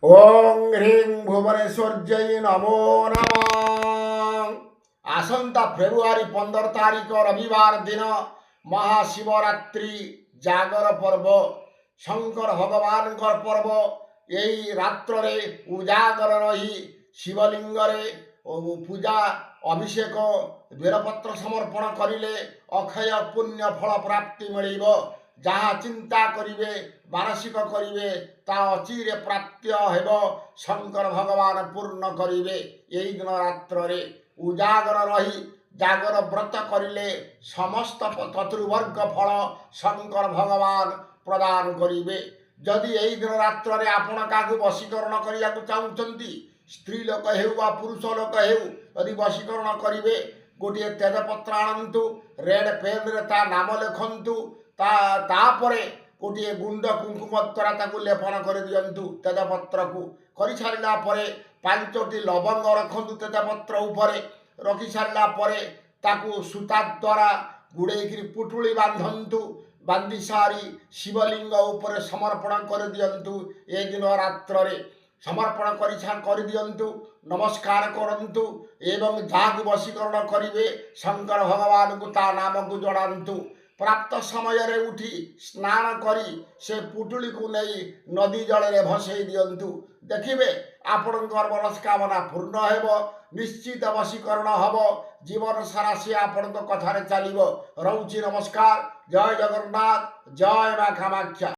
ଓଁ ହ୍ରୀଂ ଭୁବନେଶ୍ୱର୍ଯ୍ୟೈ ନମୋ ନମଃ। ଆସନ୍ତା ଫେବୃଆରୀ 15 ତାରିଖ ରବିବାର ଦିନ ମହାଶିବରାତ୍ରି ଜାଗର ପର୍ବ, ଶଙ୍କର ଭଗବାନଙ୍କର ପର୍ବ। ଏଇ ରାତ୍ରରେ ଉଜାଗର ରହି ଶିବଲିଙ୍ଗରେ ପୂଜା, ଅଭିଷେକ, ବେଲପତ୍ର ସମର୍ପଣ କରିଲେ ଅକ୍ଷୟ ପୁଣ୍ୟ ଫଳ ପ୍ରାପ୍ତି ମିଳିବ। ଯାହା ଚିନ୍ତା କରିବେ, ମାନସିକ କରିବେ, ତା ଅଚିରେ ପ୍ରାପ୍ତ ହେବ। ଶଙ୍କର ଭଗବାନ ପୂର୍ଣ୍ଣ କରିବେ। ଏଇ ଦିନ ରାତ୍ରରେ ଉଜାଗର ରହି ଜାଗର ବ୍ରତ କରିଲେ ସମସ୍ତ ଚତୁର୍ବର୍ଗ ଫଳ ଶଙ୍କର ଭଗବାନ ପ୍ରଦାନ କରିବେ। ଯଦି ଏଇ ଦିନ ରାତ୍ରରେ ଆପଣ କାହାକୁ ବଶୀକରଣ କରିବାକୁ ଚାହୁଁଛନ୍ତି, ସ୍ତ୍ରୀ ଲୋକ ହେଉ ବା ପୁରୁଷ ଲୋକ ହେଉ, ଯଦି ବଶୀକରଣ କରିବେ, ଗୋଟିଏ ତେଜପତ୍ର ଆଣନ୍ତୁ, ରେଡ୍ ପେନ୍ରେ ତା ନାମ ଲେଖନ୍ତୁ। ତାପରେ ଗୋଟିଏ ଗୁଣ୍ଡ କୁଙ୍କୁମ ଦ୍ୱାରା ତାକୁ ଲେପନ କରିଦିଅନ୍ତୁ। ତେଜପତ୍ରକୁ କରିସାରିଲା ପରେ ପାଞ୍ଚଟି ଲବଙ୍ଗ ରଖନ୍ତୁ। ତେଜପତ୍ର ଉପରେ ରଖିସାରିଲା ପରେ ତାକୁ ସୂତା ଦ୍ୱାରା ଗୁଡ଼େଇକିରି ପୁଟୁଳି ବାନ୍ଧନ୍ତୁ। ବାନ୍ଧି ସାରି ଶିବଲିଙ୍ଗ ଉପରେ ସମର୍ପଣ କରିଦିଅନ୍ତୁ। ଏ ଦିନ ରାତ୍ରରେ ସମର୍ପଣ କରିଦିଅନ୍ତୁ, ନମସ୍କାର କରନ୍ତୁ ଏବଂ ଯାହାକୁ ବଶୀକରଣ କରିବେ, ଶଙ୍କର ଭଗବାନଙ୍କୁ ତା ନାମକୁ ଜଣାନ୍ତୁ। ପ୍ରାପ୍ତ ସମୟରେ ଉଠି ସ୍ନାନ କରି ସେ ପୁଟୁଳିକୁ ନେଇ ନଦୀ ଜଳରେ ଭସେଇ ଦିଅନ୍ତୁ। ଦେଖିବେ, ଆପଣଙ୍କର ମନସ୍କାମନା ପୂର୍ଣ୍ଣ ହେବ, ନିଶ୍ଚିତ ବଶୀକରଣ ହେବ। ଜୀବନ ସାରା ସିଏ ଆପଣଙ୍କ କଥାରେ ଚାଲିବ। ରହୁଛି, ନମସ୍କାର। ଜୟ ଜଗନ୍ନାଥ, ଜୟ ମା କାମାକ୍ଷା।